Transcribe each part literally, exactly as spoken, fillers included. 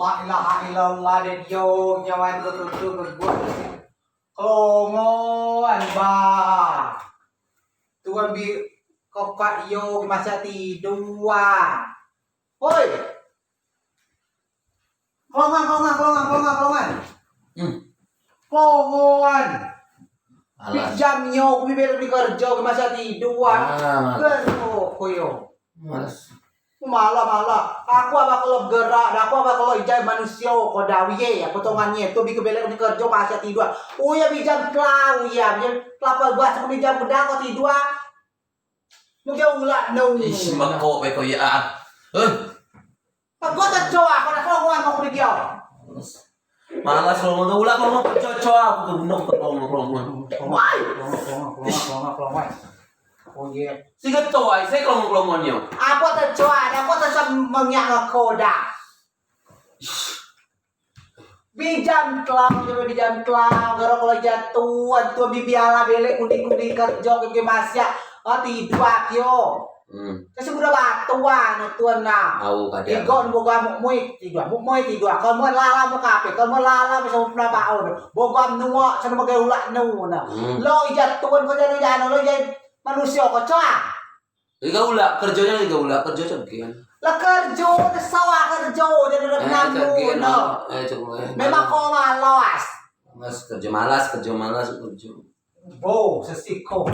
La ilaha illallah, de dio nyawa ketutu kegut. Kelongon ba. Tuan bi kokak yo masak tidua. Hoi. Kelongon, kelongon, kelongon, kelongon, kelongon. Hmm. Kelongon. Alas. Bi jam nyo, ku bi belok di kerjo, ku masih tidua. Ah. Kerjo, ku yo. Malas. Malah, malah. Aku abah kalau gerak, dah aku abah kalau ijai manusio, ko dawie, potongan nye. Tu bi ke belok di kerjo, masih tidua. Oh ya, bi jam telau, ya. Bi jam lapan belas, ku bi jam bedah, ko tidua. Mungkin ulak no. Ish, mako be ko ya. Eh. Aku tak coa, aku nak kelongon, aku di dia. Malas kelongon, ulak kelongon, coa, coa, aku tu benung kelongon, kelongon. Wai. Kelongon, kelongon, kelongon, kelongon, kelongon. Oh, iya. Si ketua, saya kelongon, kelongon nyo. Aku tak coa, aku tak menyak ngakoda. Bi jam telau, bi jam telau, garo kalau jatuh, tuan bi biala belek kundi-kundi kerjo ke masak, ah, tidua yo. Hmm. Kasi budak batuan, tuan na. Au, kada. Igo boga muk mui, tidua, muk mui, tidua. Kalau mau lala mau kape, kalau mau lala bisa pernah bau. Boga nuak, sana boga ulak nu na. Hmm. Lo ijat tuan, kau jano jano, lo ijat manusio kau coa. Iga ulak, kerjonyo iga ulak, kerjo coa gen. Lah kerjo, sawah kerjo, jadi udah penanggung, no. Eh, coa gen. Memang kau malas. Malas kerjo, malas kerjo, malas kerjo. Bo, sesiko.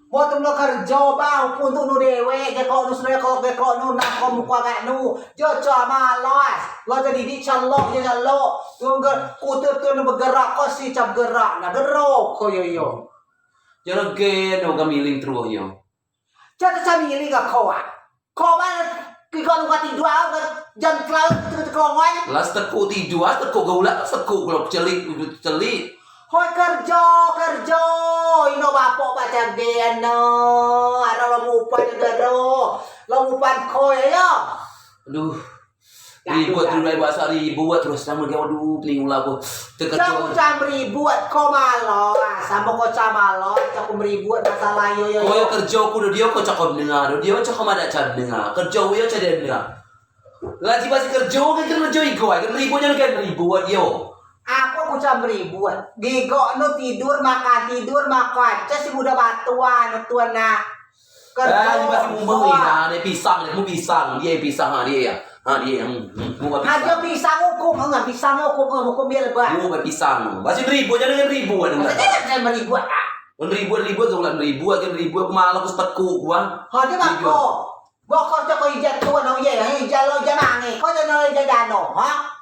Bo tu melo kerjo, ba, upun tu nu dewe, geko nu sene, geko nu, nak ko muko agak nu. Jo coa malas. Lo jadi di calo, jo calo. Tunggu, kutu tu nu begerak, ko si coa begerak, na gerok, ko yo yo. Jano gen, no gamiling terus yo. Coa te sami ili ga koa. Koa ba, kiko nu kati dua, jam telau tu kelongon. Las teku tidua, teku gaulak, teku gaulak celik, celik. Hoi kerjo, kerjo. Ino bapok ba cagen no. Aro lo mupan gero. Lo mupan koi yo. Aduh. Ribut tu dai bahasa ribut terus nama dia, waduh, pening ulah ko. Tekerjo. Cam, cam ribut ko malo. Samo ko cam malo, cam ko meribut masalah yo, yo. Ko yo kerjo ku do dio ko cam ko mendengar, do dio cam ko madeak cam dengar. Kerjo yo cam dengar. Lagi pasti kerjo ke kerjo iko ai, kan ribut jangan kan ribut yo. Apo ku cam ribut? Gigok nu tidur makan, tidur makan. Cam si muda batuan, tuan nak. Kerjo. Ah, ni pasti mumeng ni, nah, ni pisang ni, mu pisang, dia pisang, ha, dia ya. Ha, dia yang, hmm, mu pisang. Ada pisang hukum, enggak pisang hukum, enggak hukum dia lebat. Mu pisang. Pasti ribut, jangan ribut, enggak. Maksudnya jangan ribut, ah. Ribut, ribut, jangan ribut, jangan ribut, malah aku setekuk, gua. Ha, dia bako. Bako cak kau ijat tuan, oh iya, ijat lo, ijat mangi. Kau jangan ijat dano, ha?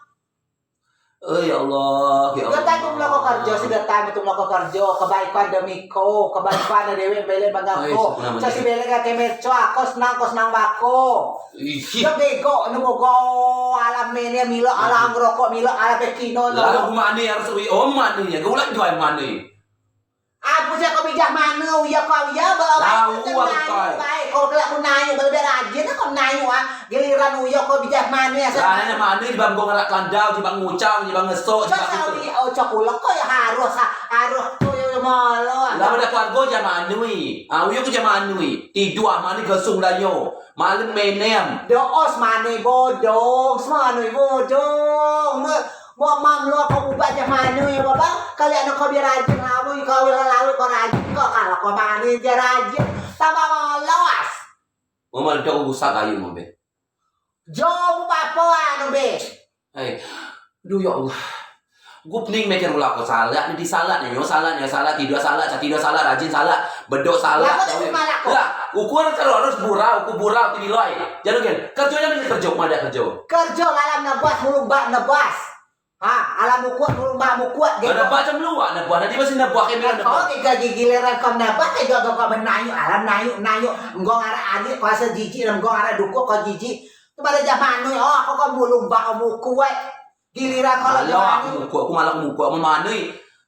Eh, ya Allah, ya Allah. Getai ku meloko kerjo, si getai ku meloko kerjo, kebaikan demi ko, kebaikan dewek belek bangga ko. Cak si belek kake mecoa, ko senang, ko senang bako. Ih. Yo bego, ne bogo, alam mene milo, alam ngerokok milo, alam pekino no. Lalu ku mane harus ui, oh mane ya, gulak jual mane. Apo sia ko bijah mane, uyo ko uyo, bawa baik. Tahu, aku tahu. Baik, kalau kelak ku nayu, lebih rajin ko nayu, ah. Giliran uyo ko bijah mane, asal. Lah, nanya mane di bang gong anak kandau, di bang ngucang, di bang ngesok, di bang itu. Oh, cak ulo ko ya harus, ah, harus ko ya malu, ah. Lah, pada keluarga jaman nui. Ah, uyo ko jaman nui. Tidua mane gesung dah yo. Malem menem. Do'o semane bodong, semane bodong. Me-, mo mam lo ko ubah jaman nui, baba. Kali ano ko biar rajin, lalu ko lalu ko rajin, ko kalau ko mane biar rajin. Tambah malas. Mo mal do usak ayu mo be. Jo, mu papo anu be. Hai, aduh ya Allah. Gue pening mikir ulah ko salah, ni di salah, ni nyo salah, ni salah, tidua salah, cak tidua salah, rajin salah, bedok salah. Lah, kau tu malah ko. Lah, ukur terus harus burau, ukur burau ti bilai. Jangan gen, kerjo jangan gen kerjo, mana kerjo? Kerjo lalam nebas, mulung bak nebas. Ha, alam mukut, mulung bak mukut. Ada bak cem luak nebas, nanti masih nebas kayak mana? Kau tiga gigi leran kau nebas, tiga gigi menayu, alam nayu, nayu. Enggong arah adik, kuasa jijik, enggong arah dukuk, kau jijik. Tu pada jaman nu, oh, aku kan mulung bak mukut. Giliran kalau alah, jaman aku mukut, aku malah aku mukut, aku manui.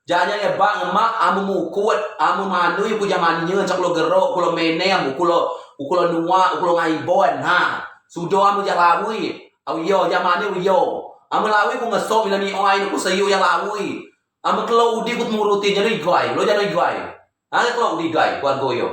Jangan ya bang, emak, amu mukut, amu manui, aku jaman nyo, cak lo gerok, aku lo menem, aku lo, aku lo nuak, aku lo ngaibon, ha. Sudo amu jak lawi, au yo, jaman ni yo. Amu lawi aku ngesok, bila mi oi, aku seyu jak lawi. Amu kelo udi aku temuruti, jadi igai, lo jadi igai. Ha, kelo udi igai, keluarga yo.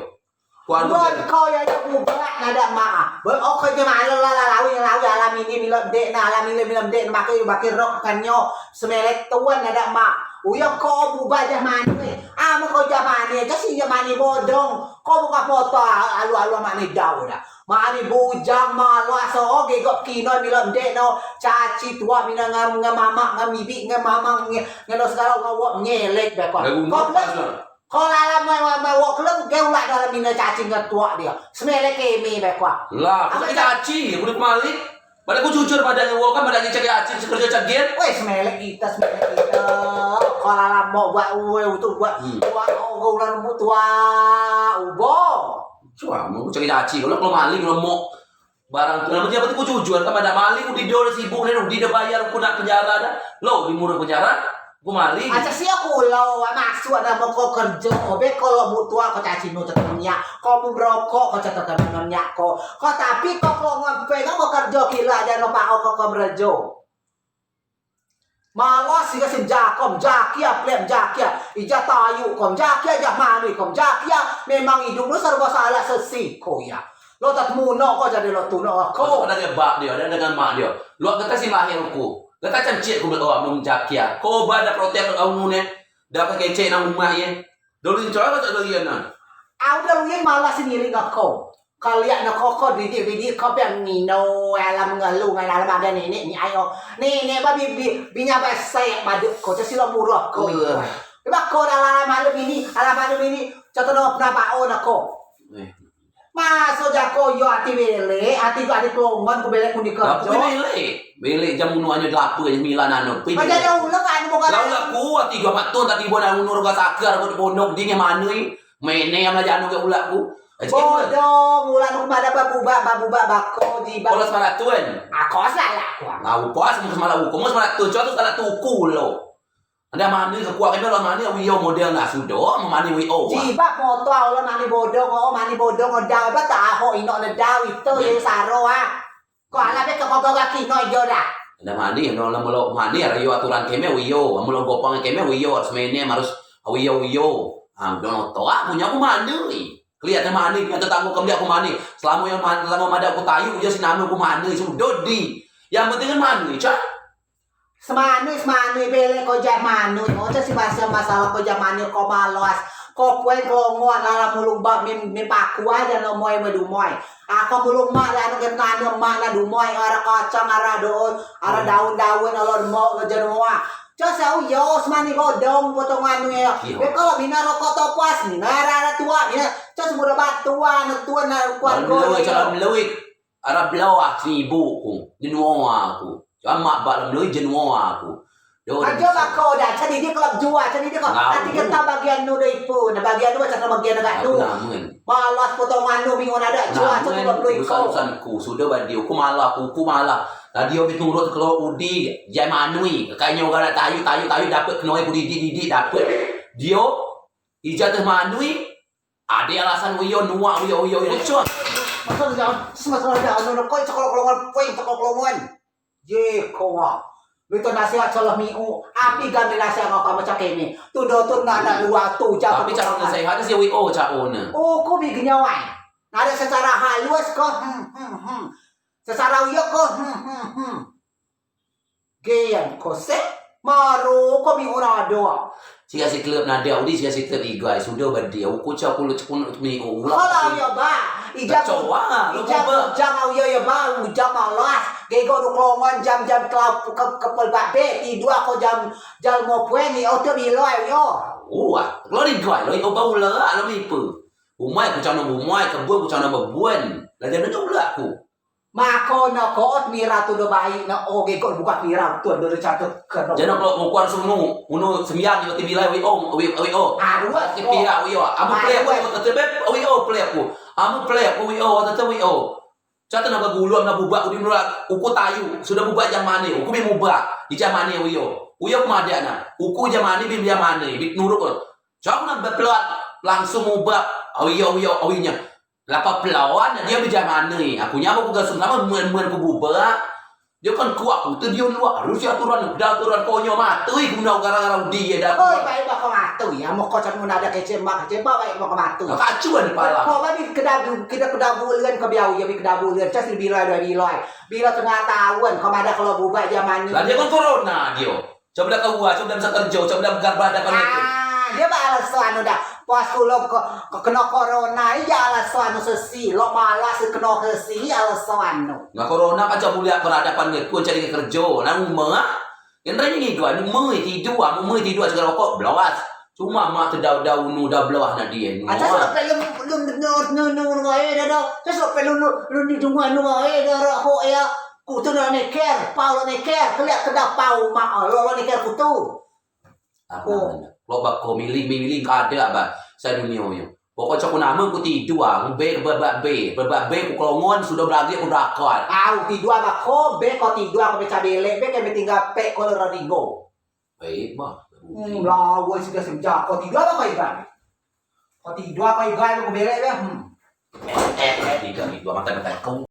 Tuan Buat ko ya, ya bubat nadeak mak. Buat oko je mak, alah, alah, lawei, lawei, alah mini milem dek ne, alah mini milem dek ne, makei, makei rok kan nyo. Semelek tuan nadeak mak. Uyo ko bubat jah mani. Amen ko jah mani, jah si jah mani bodong. Ko buka foto alu-alu mak ne jauh dah. Mani bujang malas o, gegok kinoi milem dek no. Caci tuak mina ngam, ngam mamak, ngam bibik, ngam mamang, ngam, ngam segalo ngawak nyelek deh ko. Ko Ko lalam mai, mai, mai wok kelem, ke ulak dalam mina caci ngetuak dio. Semelek keme bae kuah. Lah, aku sakit caci, aku dio kemali. Pada aku jujur pada ngewo kan, pada ngecek caci, sekerja cagir. Weh, semelek kita, semelek kita. Ko lalam mau buat, weh, utuk buat. Hmm. Buat, oh, kau ulang rambut tua, ubo. Cuma, mau aku cari caci, kalau, kalau maling, kalau mau Barang tu, nama siapa tu, ku jujur, kan madeak maling, udi do sibuk ne, udi do bayar, ku nak penjara dah. Lo, udi murah penjara, ku maling. Aja si aku lo, maksud nak mau ko kerjo, be ko lo mutua ko caci nu tetap nyak, ko mu merokok ko tetap nyak ko. Ko tapi ko, ko ngepe, ko kerjo kila aja no pao ko, ko merjo. Malas igai si jakom, jakia plem, jakia. Ijai tayuk kom, jakia jah manui kom, jakia. Memang idup lu serba salah sesi ko ya. Lo tak muno ko jadi lo tuno ko. Kau ada ngebak dio, ada dengan mak dio. Lo kata si lahir ku. Kata cancik ku belum jakia. Ko ba da protes au nu ne. Da kecek nang umak ye. Dulu coa ko tak dulu ye na. Au da lu ye malas si ngiling ko. Kaliak ne koko bidik-bidik ko biang mino alam ngeluh ngai alam ade nenek ni ayo. Nenek ba bi, bi, binya besai maduk ko, cesi lo murah ko. Ba ko dalam alam ini, alam alam ini, contoh no pernah bao ne ko. Maso jako yo ati belek, ati ko ati kelongon ku belek ku di kerjo. Aku belek. Belek jam unu anyo delapan, jam sembilan anu. Pai belek. Macam ada ulang kan bukan. Lah ulang ku ati dua mak tun tadi bo nak unu roga sakar ko di pondok di nge manui. Mene yang aja anu ke ulak ku. Bodong, ulak nu kemana babubak, babubak bako, jibak. Kalau semangat tun. Aku salah ku. Ngau pas mu semangat uku, mu semangat tun, contoh salah tuku lo. Anda mani kekuat kena lo mani wio model nak sudo, mani wio. Jibak foto lo mani bodong, oh mani bodong, oh dau ba taho ino ne dau itu ye saro ah. Ko alah be ke kogo gaki no ijo dah. Anda mani, no lamo lo mani, aro yo aturan keme wio, lamo lo gopang keme wio, harus mene, harus wio wio. Ah, dono toa punya ku mani. Keliak te mani, punya tetanggo kemliak ku mani. Selamo yang mani, selamo madeak ku tayuk, ujar si nano ku mani, sudo di. Yang penting kan mani, cak. Semanui, semanui, belek ko jah manui. Oca si masa masalah ko jah manui, ko malas. Ko puen kelongon, alam mulung bak min, min paku aja no moi, moi dumoi. Ako mulung mak lah, anu gen nano mak lah dumoi, ara kacang, ara daun, ara daun-daun, alo demok, lo jenoa. Cos au yo, semani bodong, potong anu ya. Be kalau mina rokok topas, mina ara, ara tua, mina. Cos muda batuan, tuan, tuan, keluarga. Calon meluik. Ara belau ah, seribu ku, jenoa ku. Cuma mak bak lem lui jenoa ku. Ajo bako dah, cari dia kelab jua, cari dia kau. Ati keta bagian nu doi pu, na bagian nu macam bagian agak nu. Malas potongan nu bingung ada jua, cari kelab lui kau. Urusan ku, sudo badio, ku malah, ku, ku malah. Tadi obi turut keluar udi, jai manui. Kekanya orang nak tayu, tayu, tayu, dapet kenoi ku didik, didik, dapet. Dio, ijah teh manui, Ade alasan uyo, nuak uyo, uyo, uyo. Cun. Masalah jangan, masalah jangan, no, no, koi cokol kolongan, koi cokol kolongan. Ye, kowa. Mito nasihat salah miu, api gami nasihat ngau kamu cak ini. Tudo tu nak, nak dua tu, jatuh. Tapi cara nasihat si W O cak one. Oh, ku bi genyawai. Ada secara halus ko, hmm, hmm, hmm. Secara uyo ko, hmm, hmm, hmm. Gen ko se, maro ko mi ora do. Siga si klub nada udi, siga si klub igai, sudo badio, uku cak kulo cekun mi ula. Kalau yo ba, ijam, coa, lo ijam, ba. Ujang au yo yo ba, ujang malas. Gego du kelongan jam-jam telau ke, kepel babe, tidua ko jam, jam mo puen ni, oto bilo yo. Wah, lo igai, lo yo ba ula, lo mipe. Bumai ku cano bumai, kebun ku cano bebun. Lah jano ula ku. Mako no ko ot mira tu do baik no, oge ko buka mira tu do catet keno. Jano kelo mukuan sunu, unu sembiang yo ti bilai wi o, wi, wi o. Aduh, ti pira wi o. Amu play aku, tete beb, wi o play aku. Amu play aku wi o, tete wi o. Catet na bagulu, na bubak, udi mula, uku tayu, sudo bubak jam mane, uku bi mubak, di jam mane wi o. Wi o kemade na, uku jam mane, bi jam mane, bi nurut ko. Cak na bepelak, langsung mubak, wi o, wi o, wi nya. Lapa pelawan, dio bi jam mane. Aku nyabo ku gasung sama muen-muen ku bubak. Dio kan kuat, ku tu dio luak, harus aturan, da aturan konyo matei, guna gara-gara udi ye da. Oi, baik bako matei, ya, moko cak mun ade kecek mak, kecek mak, baik bako matei. Kacuan pala. Ko ba bi kedabu, kita kedabu lian ke biau, ya bi kedabu lian, cas bila dua bila. Bila tengah taun, ko madeak kalau bubai zaman ni. Lah dio kan corona dio. Coba dah kau, coba dah bisa kerjo, coba dah garba dah kan itu. Ah, dio ba alasan anu dah. Pas kulo ke, ke keno corona, ija alasan anu sesi. Lok malas keno sesi, ija alasan anu. Nah, corona kan coba lihat berhadapan ngen ku cari kerjo. Nah, umah. Yang raya ni dua, umah tidua, umah tidua segala rokok, belas. Cuma mak tu dau-dau nu dah belas nak dia. Acah sudah pelum, lum, nu, nu, nu, nu, eh, dah, dah. Acah sudah pelum, lum, lum, di rumah, nu, eh, dah, rokok ya. Kutu nak neker, pau nak neker, keliak ke dapau mak, lo, lo neker kutu. Apa namanya? Lo bako miling, miling kada ba. Saya dunia yo. Pokok cok nama ku tidua, be, be, be, be, be, be, ku kelongon, sudah beragi ku dakar. Au, tidua bako, be ko tidua, ko beca belek, be ke tinggal pe ko Rodrigo. Be, bah. Hmm, lawa sudah sejak, ko tidua bako iban. Ko tidua, ko iban, ko belek, be. Hmm. Eh, eh, eh, tiga, tiga, mata, mata, kau.